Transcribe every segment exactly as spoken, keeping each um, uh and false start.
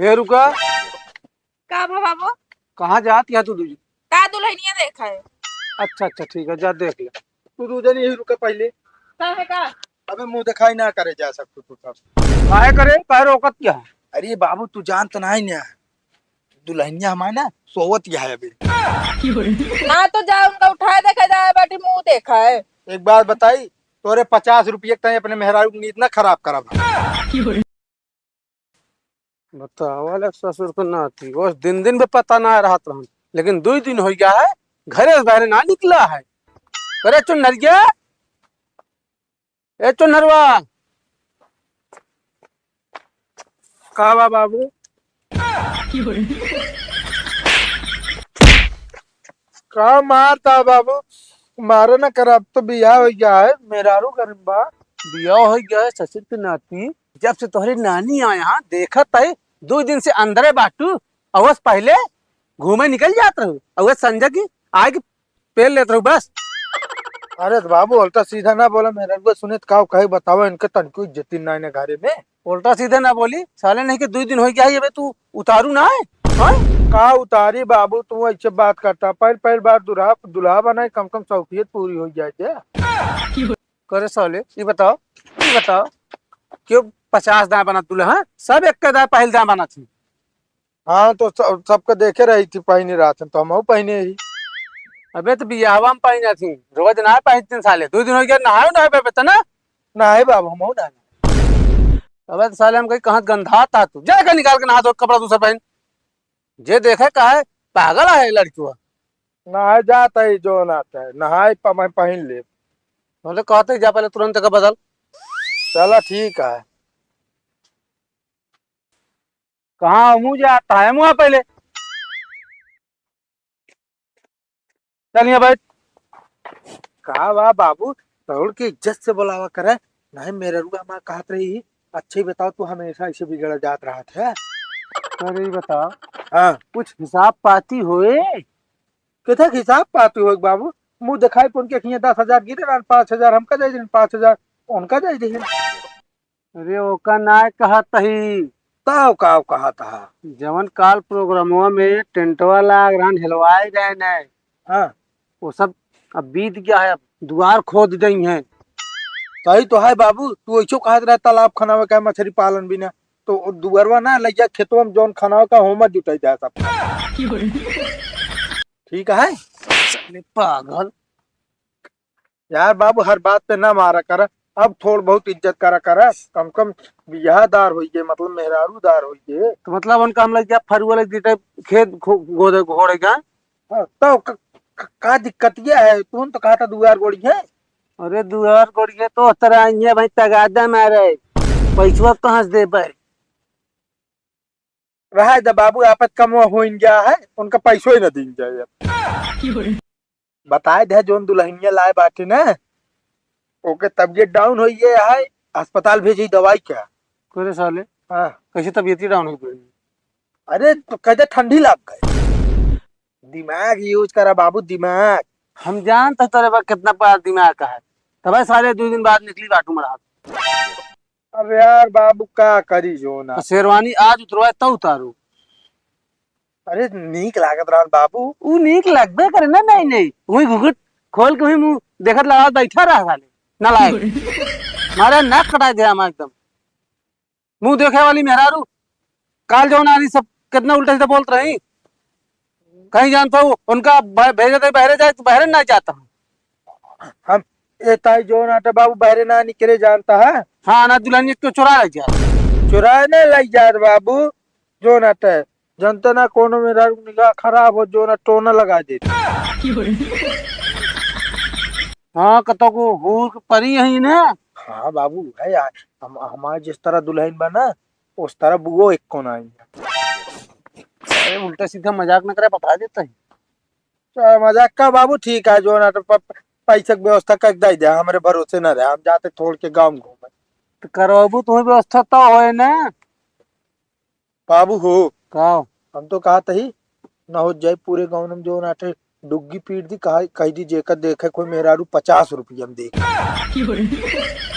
हे रुका। का भा बाबू? कहाँ जात या तू दूजी? का दुल्हनिया देखा है? अच्छा, अच्छा, ठीक है, जा देख ले। तू दूजन यही रुका पहले। का है का? अबे मुँह दिखाई ना करे जा सकतू तू सब। काहे करे? काहे रोकत क्या है? अरे बाबू, तू जानत नाहीं ना, दुल्हनिया हमारे ना सोवत या है अभी। हाँ, तो जा उनका उठाए देखा जाए, बाटी मुँह देखा है। एक बात बताई, तोरे पचास रुपये के ताई अपने मेहरारू की नींद ना खराब करब। बतावा ले ससुर के नाती, बस दिन दिन में पता ना रहत रहन, लेकिन दुई दिन हो गया है, घरे से बाहरे ना निकला है। करे चुनरिया, ए चुनरवा, का बा बाबू? का मारता बाबू? मारे ना कर, अब तो बियाह हो गया है, मेहरारू घर में बा। बियाह हो गया है ससुर के नाती, जब से तोहरी नानी आए यहाँ देखत है, दो दिन से अंदरे बाटू, अवस पहले घूमे निकल जात रहू, अवस संजय की आए के पेल लेत रहू बस। अरे तो बाबू, उल्टा सीधा ना बोला, मेहरारू सुने तो का कहे बतावा, इनके तनको इज्जती ना है घरे में। उल्टा सीधे ना बोली, साले नहीं के दुई दिन हो गया है, अबे तू उतारू ना है, हाँ? का उतारी बाबू, तू ऐसे बात करता, पहल पहल बार दुल्हा, दुल्हा बनाए, कम कम शौकियत पूरी हो जाए थे। करे साले, ये बताओ, ये बताओ, क्यों पचास दाएँ बनत दुल्हा, हाँ? सब एक के दाएँ पहल दाएँ बनत थी। हाँ, तो सब, सबके देखे रही थी, पहनी रहत हैं, तो हमहू पहने ही। अबे तो बियाहवा में पहने थी, रोज ना पहनते साले, दो दिन हो गया, नहाए ना, अबे तो ना। ना है बाबू, हमहू ना। अबे तो साले हम कहीं कहाँ गंधा था तू, जा के निकाल के नहा धो कपड़ा दूसरा पहन। जे देखे का है, पागल है लड़किया। नहाए जात है, जो ना आता है, नहाए प-, मैं पहन ले। बोले कहते जा पहले तुरंत का बदल। चला ठीक है। कहाँ मुँह जाता है मुँह पहले। चल यहाँ बैठ। का बा बाबू, तौड़ के इज्जत से बोलावा करे। नहीं, मेहररुआ हमार कहत रही, "अच्छा ही बताओ, तू हमेशा ऐसे बिगड़ जात रहत है।" अरे, ई बताओ, हाँ। कुछ हिसाब पाती होए? किधर हिसाब पाती होए बाबू? मुँह दिखाई पुन के खिए दस हजार गिरे रहन, पाँच हजार हमका दे दिन, पाँच हजार उनका दे दिन। अरे, ओका नाय कहत ही। तब का कहत हा? जवन काल प्रोग्रामवा में टेंटवा लाग रहन, हेलवाए गए ने। हाँ। वो सब अब बीत गया है, अब दुआर खोद दई हैं। सही तो है बाबू, तू ऐसो कहत रहा तालाब खनावे का मछली पालन बिना, तो दुआरवा ना लग जा, खेतवा में जौन खनावे का होमा जुटाई जाए सब। ठीक है? साले पागल। यार बाबू, हर बात पे ना मारा कर, अब थोड़ बहुत इज्जत करा कर, कम कम बियाहदार होइए, मतलब मेहरारूदार होइए। तो मतलब उनका हम लग जा फरुआ लग जीते खेत खो-, गोदे घोड़े का। हाँ, तो क-, क-, का दिक्कत ये है? तू तो कहा था दुआर गोड़ी है। अरे दुआर गोड़ी है तो तरह आई है भाई, तगादा मारे, पैसवा कहाँ से देबे? रहा दे बाबू, आपत कमवा होइन गया है, उनका पैसो ही ना दीन जाए। बताए दे, जोन दुल्हनिया लाए बाटे ना, ओके तबियत डाउन होई गया है, अस्पताल भेजी दवाई का। करे साले, हाँ। कैसे तबियत ही डाउन हो गई? अरे, तो कहते ठंडी लग गई। दिमाग यूज़ करा बाबू, दिमाग। हम जानत है तोरे बा कितना बड़ा दिमाग का है, तबे साले दो दिन बाद निकली बाटू मरा। अरे यार बाबू, का करी जो ना। तो शेरवानी आज उतरवाए तब उतारू। अरे नीक लागत रहन बाबू। ऊ नीक लगबे करे ना, नहीं, नहीं। वही घुघुट खोल के वही मुंह देखत लगा बैठा रहा साले। नालायक। मारे नाक कटा दे हमार एकदम। मुंह देखे वाली मेहरारू। काल जौन आनी सब कितना उल्टा सीधा बोलत रही। कहीं जानत हो, उनका ब-, भेजे तो बहरे जाए, तो बहरे ना जाता। हम, ए ताई जौन आटे बाबू बहरे ना निकले जानता है। हाँ, ना दुल्हनिया क्यों चुरा ले जा? चुराए ना ले जात बाबू, जौन आटे। जनता ना कोनो मेहरारू निगाह खराब हो, जो ना टोना लगा दे। हाँ, कतो को हूर के परी है ना? हाँ बाबू, है यार। हम, हमारे जिस तरह दुल्हन बना, उस तरह बुओ एक को ना आई। अरे उल्टा सीधा मजाक न करे, बता देता है। चल, मजाक का बाबू, ठीक है, जो ना तो प-, प-, पैसे की व्यवस्था कर दे दे, हमारे भरोसे ना रहे, हम जाते थोड़ के गाँव घूमे। तो करवाबू तुम्हें व्यवस्था तो होए ना। बाबू हो। का? हम तो कहा तही, ना हो जाए पूरे गाँव में जो ना थे, डुग्गी पीट दी, कहा, कह दी जेकर देखे कोई मेहरारू पचास रुपया में देख।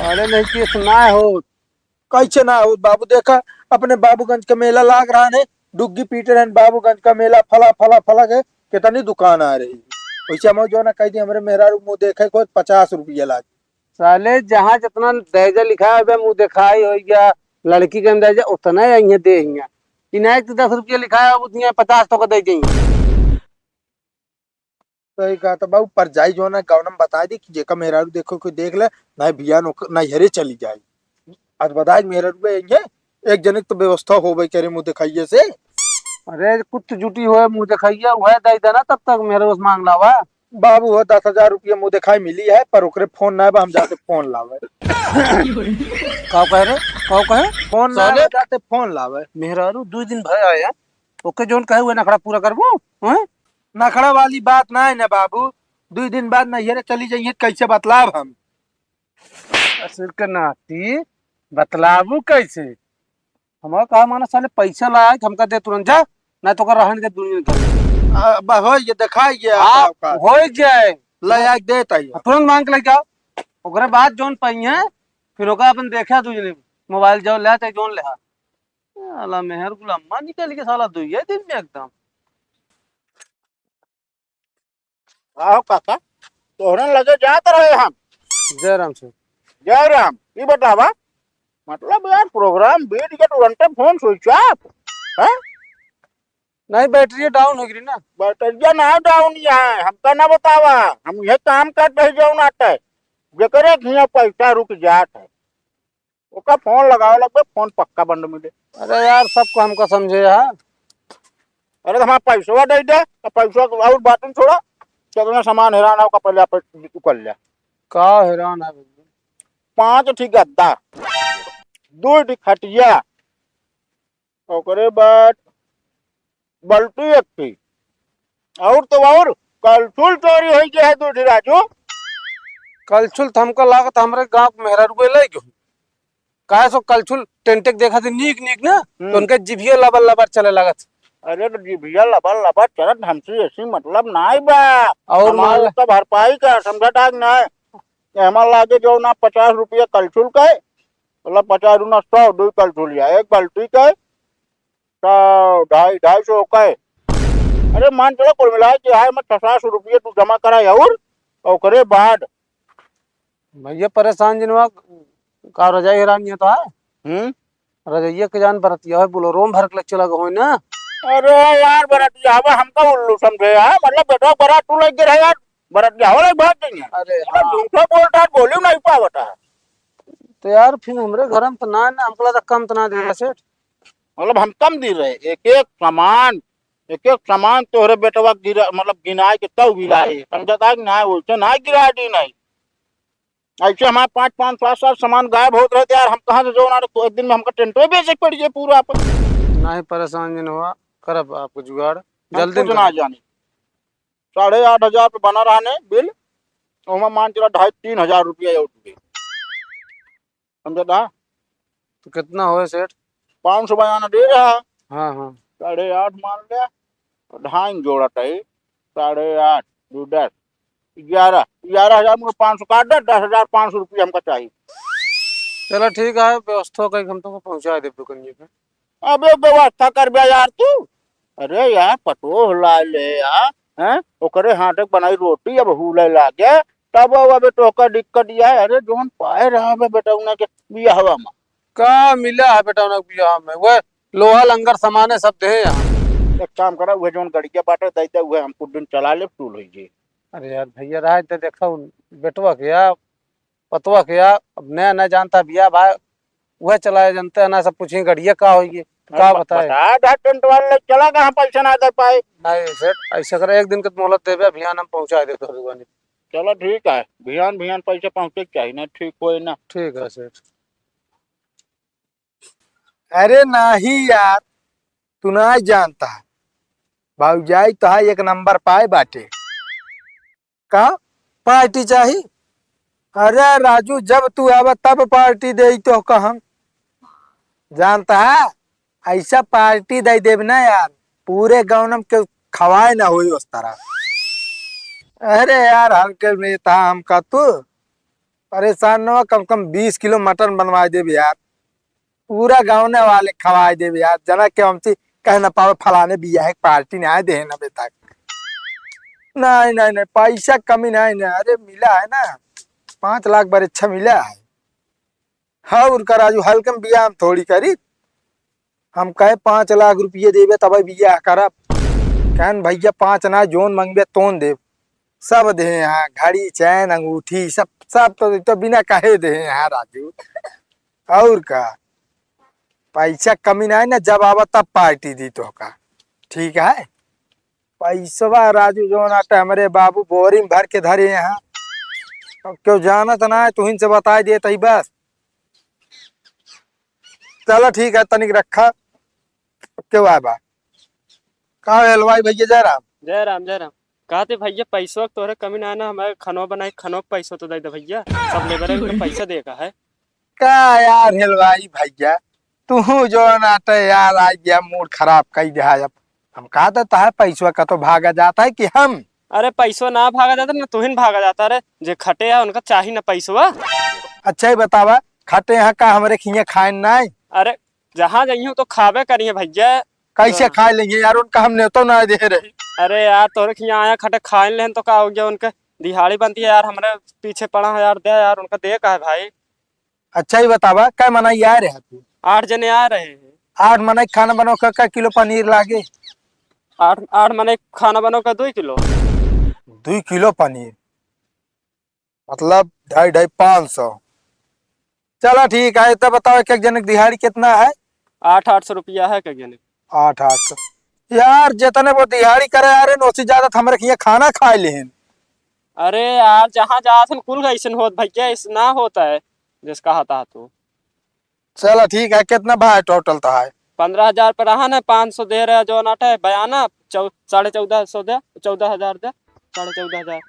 अरे नहीं, केस ना हो। कैसे ना हो बाबू, देखा, अपने बाबूगंज का मेला लाग रहा है, डुग्गी पीट रहे हैं बाबूगंज का मेला, फला फला फला के कितनी दुकान आ रही। वैसे हम जो ना कह दी, हमरे मेहरारू मुँह देखे को पचास रुपया लाग। साले, जहाँ जितना दहेजा लिखा है, बे मुँह दिखाई हो गया, लड़की के दहेजा उतना ही यहाँ दे हियाँ। इनायत तो दस रुपया लिखा है, अब उतनी पचास तो का दे जाइए। सही कहा तो बाबू, पर जाई जो ना, गौनम बता दी कि जेका मेहरारू देखो कोई देख ले, ना भिया नौक-, ना हेरे चली जाए। आज बताए मेहरारू ये, एक जने के तो व्यवस्था होबे करे मुँह दिखाइए से। अरे, कुछ जुटी होए मुँह दिखाइए, वह दे देना, तब तक मेरे उस मांग लावा। बाबू हो, दस हजार रुपया मुँह दिखाई मिली है, पर ओकरे फोन ना बा, हम जाते फोन लावे। का कह रहे? का कहे? फोन ना साले बा, जाते फोन लावे। मेहरारू दो दिन भय आया, ओके जोन कहे हुए नखड़ा पूरा करबो, हैं? नखड़ा वाली बात ना है ना बाबू, दो दिन बाद नैहरे चली जाइए, कैसे बतलाब हम? सिर के नाती, बतलाबू कैसे? हमारा कहा माना साले, पैसा लाए, हमका दे तुरंत जा, ना तो कर रहन दे दुनिया के। आ, बा, हो ये दिखाई ये हाँ, आपका औकात। हो जाए। ले आके देता ही। तुरंत मांग के ले जाओ, ओकरे बाद जोन पाई है, फिर ओका अपन देखा दू जने, मोबाइल जाओ ले, चाहे जोन ले। साला मेहर गुलामा निकल के साला दुइये दिन में एकदम। आओ काका, तोहरन लगे जात रहे हम। जय राम से। जय राम। ई बतावा, मतलब यार, प्रोग्राम बीत के तुरंते फोन स्विच ऑफ, हैं? नहीं, बैटरी डाउन हो गई ना। बैटरिया ना डाउन यहाँ है, हमका ना बतावा, हम यह काम करत रही जौन आता है, जेकरे हियाँ पैसा रुक जात है। ओका फोन लगावे लगबे, फोन पक्का बंद मिले। अरे यार, सबको हमका समझे यार। अरे तो हमारा पैसवा दे दे, तो पैसवा के और बात छोड़ा, कितना सामान हैरान है, ओका पहले आप कर लिया। का हैरान है भैया? पाँच ठी गद्दा, दो ठी खटिया, ओकरे बाद बल्टी एक ठी, और तो और कलछुल चोरी होई गया है दो ठी राजू। कलछुल तो हमका लागत हमरे गांव के मेहरारू ले गयो। काहे सो कलछुल टेंटे के देखा थे नीक नीक ना, हम्म। तो उनके जिभिया लबर लबर चले लागत। अरे तो जिभिया लबर लबर चलत हमसे ऐसी मतलब नाई बा। और हमार मान ले ओकर भरपाई का समझा टाक ना है। कि हमार लागे जो ना पचास रुपया कलछुल का है, मतलब पचास दूना सौ, दो कलछुलिया, एक बाल्टी का है, तो ढाई, ढाई सौ का है। अरे मान चलो कुल मिला के आए मैं छह सात सौ रुपया तू जमा करा और ओकरे बाद। भैया परेशान जिनवा का रजाई हैरान ये तो है। हम्म। रजइया के जान बरतिया है, बोलो रोम भर के ले चला गए ना। अरे यार बरतिया हवा हमका उल्लू समझे यार, मतलब बेटा बरात तू लग गए यार, बरतिया हो लग भाग गई है। अरे अरे हाँ। झूठा बोलता है, बोली नहीं पावता है। तो यार फिर हमरे घर में तो ना, ना हमको लगा कम तो ना दे रहा सेठ। मतलब हम कम दी रहे, एक एक सामान, एक एक सामान तोहरे बेटवा गिरा, मतलब गिनाए के तब गिराए, समझता कि ना वैसे ना गिराए दी नहीं। ऐसे हमारे पाँच, पाँच, सात, सात सामान गायब होत रहे थे यार, हम कहाँ से जो ना तो एक दिन में हमका टेंटो बेचे के पड़ गए पूरा अपन। नहीं परेशान जिन हुआ, करब आपको जुगाड़, हम जल्दी कुछ ना करब। जानी। साढ़े आठ हजार पे बना रहा ने बिल, ओमा मान चला ढाई तीन हजार रुपया और जुड़े। समझा था? तो कितना होए सेठ? पाँच सौ बयाना दे रहा। हाँ, हाँ। साढ़े आठ मान लिया, तो ढाई जोड़ा था, साढ़े आठ, दो दस, ग्यारह, ग्यारह हजार में पाँच सौ काट दे, दस हजार पाँच सौ रुपया हमका चाहिए। चलो ठीक है, व्यवस्था कहीं हम तुमको पहुँचा दे दुकान पे। अबे व्यवस्था कर बे यार तू। अरे यार पटोह ला ले यार, हैं? ओकरे हाथे के बनाई रोटी अब हुले लागे, तब अब अबे तोहका दिक्कत यह है। अरे जोन पाए रहा बे बेटौना के बियाहवा में। का मिला है बेटौना के बियाह में? वह लोहा लंगर सामाने सब दे यहाँ। एक काम करा, वह जोन गड़िया बाटे दे दे, वह हम कुछ दिन चला ले, टूल होई जी। अरे यार भैया रहा दे, देखा उन बेटवा के यार पतवा के या, अब नया नया जानता बिया भाई, वह चलाए जानते हैं ना, सब पूछे गड़िया का होई, तो का हाँ, ब-, बताए? बता दे, टेंट वाले लोग चला कहाँ, पैसा ना दे पाए। नहीं सेठ, ऐसा करे, एक दिन के मोहलत देबे, अभियान हम पहुँचा दे तोहरे दुकानी। चलो ठीक है, भियान भियान पैसा पहुँचे के चाहिए ना, ठीक होए ना। ठीक है सेठ। अरे नाही यार, तू ना जानता है, भौजाई तो है एक नंबर पाए बाटे। का पार्टी चाही? अरे राजू, जब तू आवा तब पार्टी देई तो कहम। जानता है, ऐसा पार्टी दे देब ना यार, पूरे गाँव में के खवाए ना होई उस तरह। अरे यार, हल्के में था हमका तू, परेशान न हो, कम से कम बीस किलो मटन बनवा देब यार। पूरा गाँव ने वाले खवाए देबे यार, जना के हमसे कह न पावे, फलाने बियाह के पार्टी नाहीं देहे न अबे तक। नहीं, नहीं, नहीं, पैसा कमी नहीं ना, अरे मिला है ना, पाँच लाख बार अच्छा मिला है। हाँ, उनका राजू हल्के में बियाह हम थोड़ी करी, हम कहे पाँच लाख रुपये देबे तब बियाह करब। कहन भैया पाँच ना, जोन मंगबे तोन देब, सब दे यहाँ, घड़ी, चैन, अंगूठी, सब, सब तो, तो बिना कहे दे यहाँ राजू। और का, पैसा कमी ना है ना, जब आवा तब पार्टी दी तो का, ठीक है। पैसवा राजू जोन आटे हमरे बाबू बोरी में भर के धरे यहाँ, अब क्यों जानत ना है, तुहिन से बताई देत ही बस। चलो ठीक है, तनिक रखा, क्यों आए बा? का है हलवाई भैया, जय राम। जय राम, जय राम। कहते भैया, पैसवा के तोहरे कमी ना है ना, हमारे खनवा बनाए, खनवा के पैसवा तो दे दे भैया, सब लेबर है, उनका पैसा दे का है। का यार हलवाई भैया, तू जो नाटे यार, आ गया मूड खराब कई दिया। अब हम कहते तोहरे पैसवा का तो भागा जाता है कि हम? अरे पैसवा ना भागा जाता ना, तुहिन भागा जाता रे, जे खटे है उनका चाही ना पैसवा। अच्छा ही बतावा, खटे यहाँ का हमरे खिया खाए ना है? अरे जहाँ जइहूँ तो खाबे करिए भैया। कैसे हाँ। खाए लेंगे यार, उनका हम नेवतो ना दे रहे। अरे यार, तोरे खिया आया खटे खाए लेन तो का हो गया, उनके दिहाड़ी बनती है यार, हमरे पीछे पड़ा है यार, दे यार, उनका दे का है भाई? अच्छा ही बतावा, कै मनई आए रहे तू? आठ जने आ रहे हैं। आठ मनई खाना बनाओ का, का किलो पनीर लागे? आठ, आठ मनई खाना बनाओ का दुई किलो। दुई किलो पनीर? मतलब ढाई ढाई पाँच सौ। चला ठीक है, तो बताओ एक एक जने की दिहाड़ी कितना है? आठ आठ सौ रुपया है एक एक जने। आठ आठ सौ। यार जितने वो दिहाड़ी करे यार, नोसी ज्यादा तो हमरे खिया खाना खाए लेहन। अरे यार जहाँ जात हन कुल ऐसन होत भैया, ऐसा ना होता है जैसे कहा था तू। चला ठीक है, कितना भाई टोटल तो है? पन्द्रह हजार पर रहन है, पाँच सौ दे रहे जो नाट है बयाना, चौ-, साढ़े चौदह सौ दे, चौदह हजार दे, साढ़े चौदह हजार।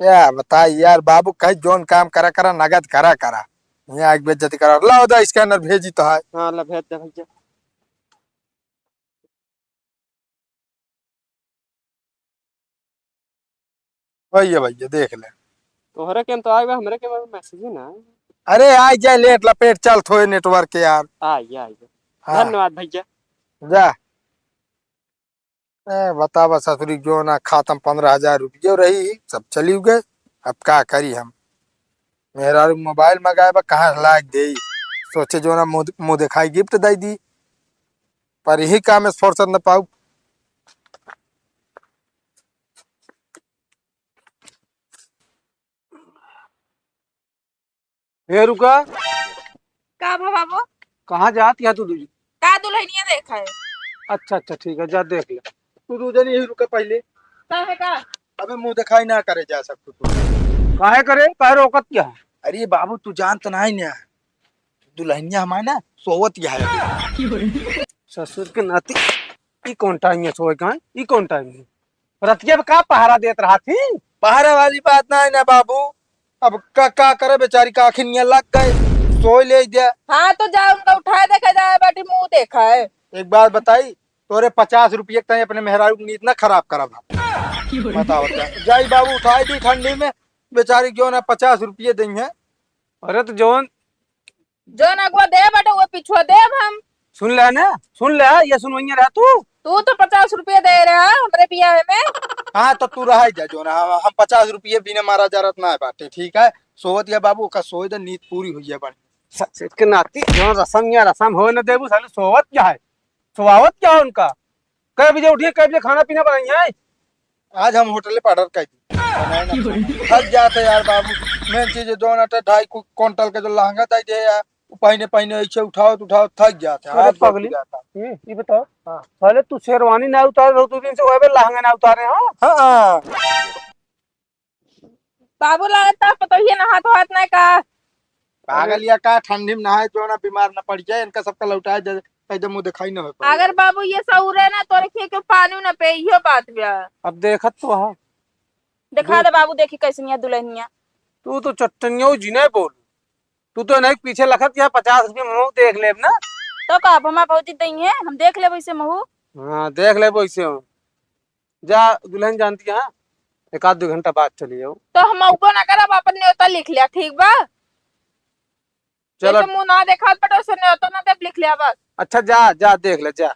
क्या बताई यार, बाबू कहे जोन काम करा करा, नगद करा करा, यहाँ एक बेइज्जती करा। लाओ दा स्कैनर भेजी तो है। हाँ ला भेज दे भैया। भैया भैया देख ले। तोहरे के में तो आए बा, हमरे के में मैसेज ही ना आए। अरे आ जाए लेट लपेट चल थोए नेटवर्क के यार। आ गया, आ गया। हाँ। धन्यवाद भैया। जा। ए, बतावा ससुरी जो ना खातम पन्द्रह हजार रुपये रही, सब चली गए। अब का करी हम? मेहरारू मोबाइल मंगाए बा, कहाँ से लाग दे? सोचे जो ना मुँह, मुँह दिखाई गिफ्ट दे दी, पर यही काम में फुर्सत न पाऊ। ए रुका। का भा बाबू? कहाँ जात या तू दूजी? का दुल्हनिया देखा है? अच्छा अच्छा ठीक है, जा देख ले। तू दूजन यही रुका पहले। का है का? अबे मुँह दिखाई ना करे जा सकते तू। काहे करे? काहे रोकत क्या है? अरे बाबू तू जानत ना है ना, दुल्हनिया हमारे ना सोवत या है। ससुर के नाती, ई कौन टाइम है सोए का? ई कौन टाइम है? रतिया में का पहरा देत रहा थी? पहरा वाली बात ना है ना बाबू, अब का, का करे बेचारी का आँखी निया लग गए, सोए ले दे। हाँ तो जा उनका उठाए देखा जाए बाटी मुँह देखा है। एक बात बताई, तोरे पचास रुपये के ताई अपने मेहरारू की नींद ना खराब करब हम। बताओ क्या? जाई बाबू उठाई दी ठंडी में, बेचारी क्यों ना पचास रुपये देंगे। अरे तो जौन जौन अगुआ दे बाटे, वो पिछुआ देब हम। सुन ले ना, सुन ले, ये सुनवइया रहा तू। तू तो पचास रुपया दे रहा हमरे बियाह में। हाँ, तो तू रह जा, जो ना, हम, हम पचास रुपये बिना मारा जरत ना बाटे, ठीक है? सोवत या बाबू, ओका सोए दे, नींद पूरी हो जाए बड़ी। ससुर के नाती, जौन रसम या रसम होए न देबू, साले सोवत क्या है? सोवावत क्या है उनका? कै बजे उठिए, कै बजे खाना पीना बनाइए? आज हम होटल पे ऑर्डर कर दी। बनाए ना खाना। थक जाते यार बाबू। मेन चीज है, जौन अटे ढाई कु-, कुंटल के जो लहंगा दे दे यार, वो पहने पहने ऐसे उठाओ तो उठाओ, थक जाते हैं। अरे हाथ बैठ पगली, जाता है। ये, ये बताओ, हाँ। पहले तू शेरवानी ना उतारे रहो, दो दिन से वह भी लहंगा ना उतारे हो। हाँ। बाबू लागत ता पतोहिए नहात होत ना का? पागल या का, ठंडी में नहाए जो ना बीमार ना पड़ जाए, इनका सबका लौटाए दे, एकदम मुंह दिखाई ना हो पाए। अगर बाबू ये सऊर है ना, तोरे खिए के पानी ना पे, इहो बात बा। अब देखत तो हा। दिखा दे बाबू, देखी कैसन या दुल्हनिया। तू तो चट्टनिया जिने बोल, तू तो नहीं पीछे लखत या पचास रुपये महू देख लेब ना। तो का अब हमार भौजी दई है, हम देख लेब इसे महू। हाँ, देख लेब इसे हम। जा दुल्हन जानती है, एक आध दो घंटा बाद चली जाओ। तो हम अउबो ना करब, अपन न्योता लिख लिया, ठीक बा? चलो। जैसे मुंह ना देखा, पटो से न्योता ना देब, लिख लिया बस। अच्छा, जा, जा, देख ले, जा।